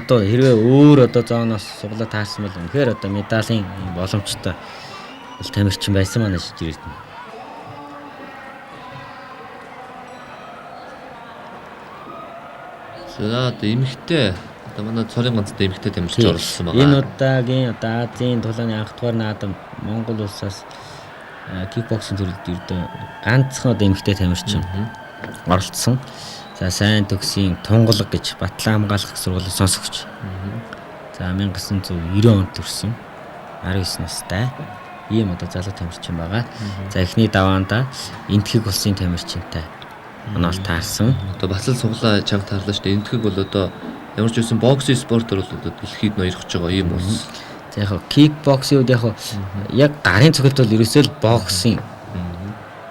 Хатуу хэрвээ өөр одоо зооноос суглаа таарсан бол үнэхээр одоо медалийн боломжтой бол тамирчин байсан манай шижирэрдэн. За одоо эмэгтэй одоо манай цорын ганцтай эмэгтэй тамирч оролцсон байгаа. Энэ удаагийн одоо Азийн тулааны анх дугаар наадам Монгол улсаас кикбоксинг төрөлд ердөө ганцхан одоо эмэгтэй тамирчин оролцсон. За сайн төгсийн тунгалаг гэж Батлан хамгаалах сургуулийн сонсогч. За 1990 онд төрсэн 19 настай ийм одоо залуу тамирчин байгаа. За эхний даваанда Энтхэг улсын тамирчинтай оноол таарсан. Одоо Батлан суглаа чанга таарлаа шүү дээ. Энтхэг бол одоо ямар ч үсэн боксын спортоор бол одоо дэлхийд ноёрхож байгаа ийм улс. За яг кикбоксing үед яг гарын цохилт бол ерөөсөө л боксing.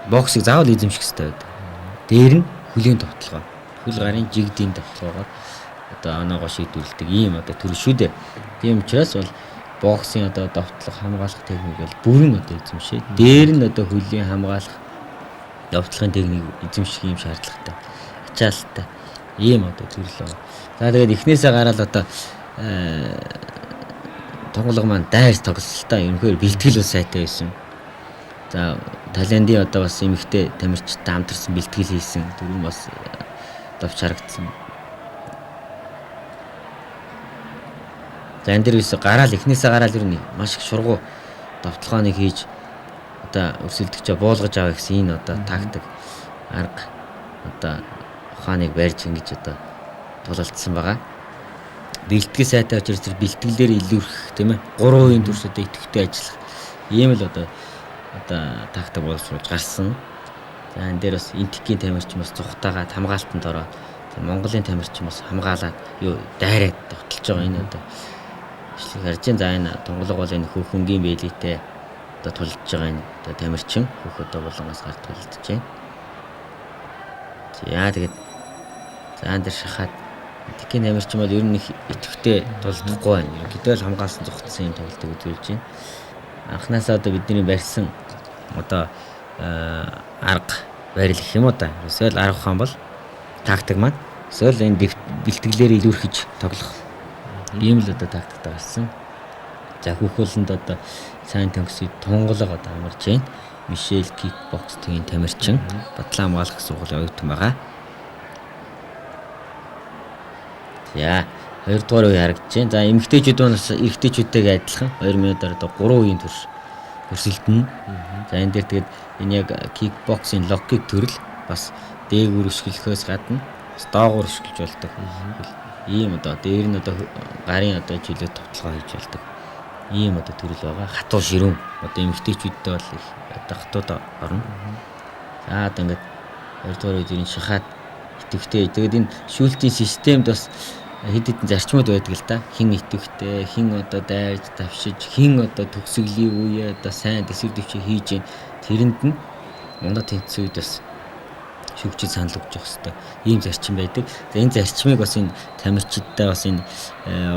Боксыг заавал эзэмших хэрэгтэй байдаг. Дээр нь хөлийн товтлогоо. Хөл гарын жигдийн товтлогоогоор одоо оноогоо шийдвэрлэдэг ийм одоо төрөл шүү дээ. Тийм учраас бол боксing одоо довтлох хамгаалах техник бол бүрэн одоо эзэмшээ. Дээр нь одоо хөлийн хамгаалах довтлохын техник эзэмших ийм шаардлагатай. Ачаалттай ийм одоо төрөл байна. За тэгээд эхнээсээ гараад одоо тунгалаг маань дайрч тоглолттой ерөнхийдөө бэлтгэл бас сайтай байсан. За Таиландын одоо бас эмэгтэй тамирчтай хамтарсан бэлтгэл хийсэн. Дөрвөн бас давч харагдсан. За энэ дэр юусе гараал эхнээсээ гараал ер нь маш их шургуу довтлогооныг хийж одоо өрсөлдөгчөө буулгаж авах гэсэн энэ одоо тактик арга одоо ухааныг барьж ингэж одоо тулалдсан байгаа. Бэлтгэл сайтай учраас тэр бэлтгэлээр илүүрх тийм ээ 3 үеийн турш одоо идэвхтэй ажиллах ийм л одоо тактик боловсруулж гарсан. За энэ дээр бас Энтхийн тамирчин бас зүхтаагаад хамгаалтанд ороод Монголын тамирчин бас хамгаалаад юу дайраад довтолж байгаа энэ одоо ишлэг харж байна. За энэ тунгалаг бол энэ хөнгийн бэлийтэй одоо тулж байгаа энэ одоо тамирчин хөх одоо булангаас гарт тулдж байна. За тэгээд за энэ дээр шахаад Энтхийн тамирчин бол ер нь их идэвхтэй тулдахгүй байна. Ерөнхийдөө л хамгаалсан зүхтсэн юм тоглолтыг үзүүлж байна. Анхнаасаа одоо бидний барьсан одоо арга барил гэх юм уу да. Эсвэл арга ухаан бол тактик маань. Эсвэл энэ бэлтгэлээр илүүрхэж тоглох. Ийм л одоо тактиктай гарсан. За хүүхэлэнд одоо сайн төгсөй тунгалаг одоо амарч байна. Мишель кикбоксингийн тамирчин Батлан хамгаалах сургуулийн оюутан байгаа. За хоёрдугаар үе харагдаж байна. За эмэгтэйчүүд бас эрэгтэйчүүдтэйгээ адилхан 2 минутаар одоо 3 үеийн турш өрсөлдөнө. За энэ дээр тэгээд энэ яг кикбоксинг лоу кик төрөл бас дээгүүр өшгөлөхөөс гадна бас доогуур өшгөлж болдог. Ийм одоо дээр нь одоо гарын одоо чөлөө товтлогоо хийж болдог. Ийм одоо төрөл байгаа. Хатуу ширүүн. Одоо эмэгтэйчүүдтэй бол их одоо хатууд орно. За одоо ингээд хоёрдугаар үед энэ шахаад идэвхтэй. Тэгээд энэ шүүлтийн системд бас хэд хэдэн зарчмууд байдаг л та. Хин идэвхтэй, хин одоо дайрж давшиж, хин одоо төгсгөлийн үе одоо сайн дэсвэр дэвшээ хийж гин тэрэнд нь унаа тэнцсэн үед бас шүүгчид санал өгч явах хэрэгтэй. Ийм зарчим байдаг. За энэ зарчмыг бас энэ тамирчидтай бас энэ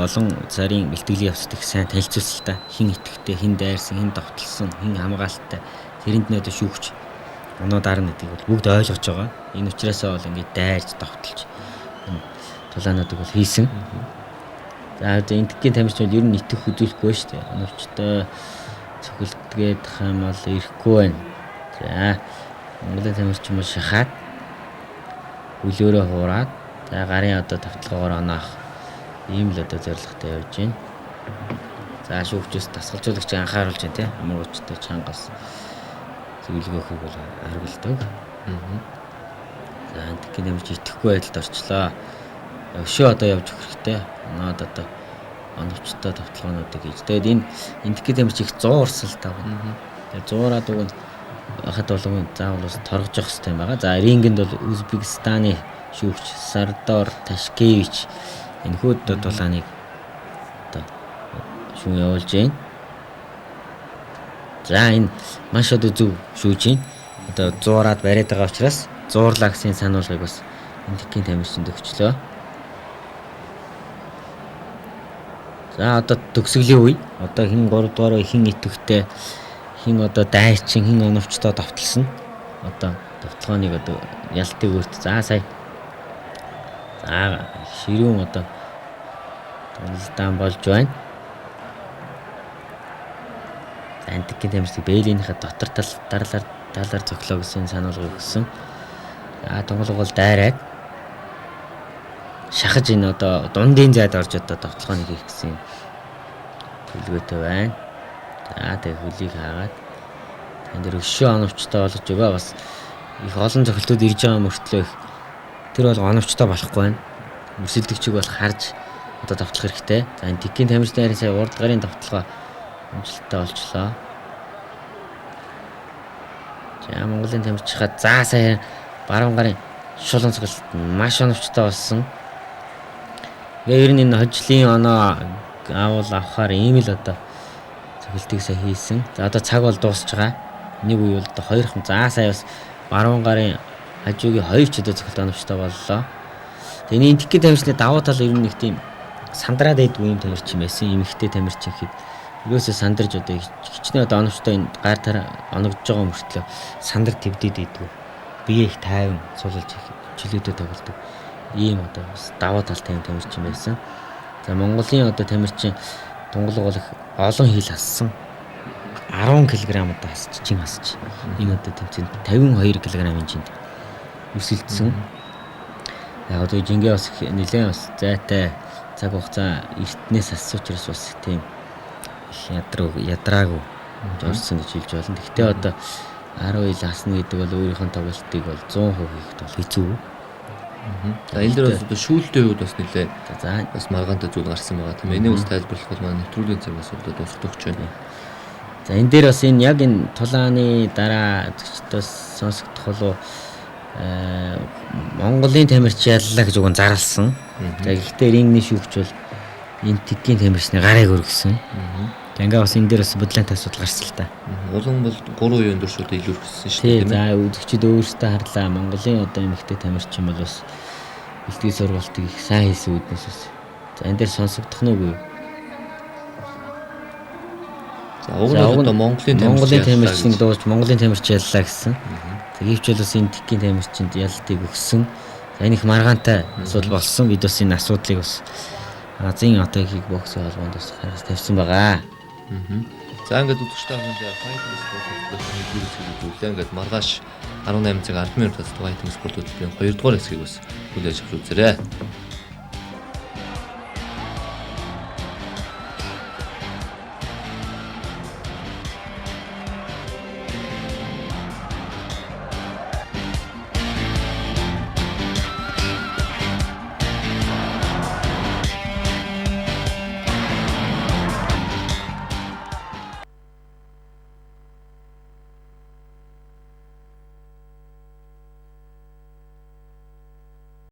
олон сарын бэлтгэлийн явцад их сайн танилцуулсан л та. Хин идэвхтэй, хин дайрсан, хин довтлсон, хин хамгаалттай. Тэрэнд нь одоо шүүгч унаа дарна гэдгийг бол бүгд ойлгож байгаа. Энэ учраас бол ингээд дайрж довтолж энэ тулаануудыг бол хийсэн. За одоо Энтхийн тамирчин бол ер нь итгэх үзүүлэхгүй шүү дээ. Оновчтой цохилтгээд хам бол ирэхгүй байна. За Монголын тамирчин бол шахаад хөлөөрөө хуураад за гарын одоо тавталгаагаар оноох ийм л одоо зорилготой явж байна. За шүүгчээс дасгалжуулагч анхааруулж байна тий. Амар уучтай чангаас зөвлөгөөхийг бол харгалдаг. За Энтхийн тамирч итгэхгүй байдалд орчлоо. Өшөө одоо явж өгөх хэрэгтэй. Оноод одоо оновчтой тавталгаануудыг хийж. Тэгээд энэ Энтхийн тамирч их зуурсан л та. Тэгээд зуураад уг нь хад болгон заавал бас торгож явах хэрэгтэй юм байгаа. За рингэнд бол Узбекистаны шүүгч Сардор Ташкевич энэхүү тулааныг одоо шүүн явуулж байна. За энэ маш одоо зөв шүүж байна. Одоо зуураад бариад байгаа учраас зуурлаа гэсэн сануулгыг бас Энтхийн тамирчинд өгчлөө. За одоо төгсгөлийн үе. Одоо хин 3 дугаар үе хин идэвхтэй, хин одоо дайчин, хин оновчтой довтлсон. Одоо довтлогооныг одоо ялтыг өөрт. За сая. За ширүүн одоо Тунгалдаан болж байна. За Энтекийн тамирчдыг бээлийнхээ дотор тал дарлаар талаар цоглоо гэсэн сануулга өгсөн. За тунгалаг бол дайраад шахаж энэ одоо дундын зайд орж одоо товтлогоо хийх гэсэн төлөвлөгөөтэй байна. За тэгээ хөлийг хаагаад тань дээр өшөө оновчтой болгож өгөө. Бас их олон цохилтууд ирж байгаа мөртлөө их тэр бол оновчтой болохгүй байна. Өрсөлдөгчийг бол харж одоо давтлах хэрэгтэй. За энэ Тикийн тамирчдын харин сая урд гарын давталгаа амжилттай олчлоо. За Монголын тамирчхаа за сая баруун гарын шулуун цохилт маш оновчтой болсон. Тэгээ ер нь энэ хожлын оноо аавал авахаар ийм л одоо цохилтыг сая хийсэн. За одоо цаг бол дуусч байгаа. Нэг үе бол одоо хоёр хан. За сая бас баруун гарын хажуугийн хоёр ч одоо цохилт оновчтой боллоо. Тэгээ энэ Тикийн тамирчны давуу тал ер нь нэг тийм сандраад байдгүй юм тамирчин байсан. Эмэгтэй тамирчин гэхэд ерөөсөө сандарж одоо хичнээн одоо оновчтой энэ гар тараа оногдож байгаа мөртлөө сандар твдэд байдгүй. Бие их тайван суулж их чөлөөтэй тоглодог. Ийм одоо бас давуу талтай юм тамирчин байсан. За Монголын одоо тамирчин тунгалаг бол их олон хил ассан. 10 кг одоо хасч чин хасч. Энэ одоо тэмцээнд 52 кг-ын чинд өрсөлдсөн. Яг одоо жингээ бас нэлээд бас зайтай цаг хугацаа эртнээс ассан учраас бас тийм их ядраагүй орсон гэж хэлж болно. Гэхдээ одоо 10 ил асна гэдэг бол өөрийнх нь тоглолтыг бол 100% хийхэд бол хэцүү. За энэ дээр бас одоо шүүлтийн хувьд бас нэлээ За бас маргаантай зүйл гарсан байгаа тийм ээ. Энийг бас тайлбарлах бол манай нэвтрүүлгийн цаг бас одоо дуусах гэж байна. За энэ дээр бас энэ яг энэ тулааны дараа үзэгчд бас сонсогдох болов Монголын тамирч яллаа гэж уг нь зарласан. За гэхдээ рингний шүүгч бол энэ Тикийн тамирчны гарыг өргөсөн. За ингээ бас энэ дээр бас бодлонтой асуудал гарсан л та. Улам бол 3 үеийн өндөр шууд илүүрхсэн шүү Тий, дээ тийм ээ. за үзэгчид өөрсдөө харлаа. Монголын одоо эмэгтэй тамирчин бол бас бэлтгэл сургалтыг их сайн хийсэн үүднээс бас. За энэ дээр сонсогдох нь үгүй. За уг нь бол одоо Монголын тамирч Монголын яллаа тамирчин гэж. дууж Монголын тамирч яллаа гэсэн. За гэвч бол бас энэ Тикийн тамирчинд ялалтыг өгсөн. За энэ их маргаантай асуудал болсон. Бид бас энэ асуудлыг бас Азийн одоо кикбоксийн холбоонд бас гаргаж тавьсан байгаа. За ингээд үзэгчтэй хамтдаа Fighting Sport хөтөлбөрийн нэгдүгээр хэсгийг үзүүлээ. Ингээд маргааш 18 цаг 10 минутаас Fighting Sport хөтөлбөрийн 2 дугаар хэсгийг бас хүлээж авч үзээрэй.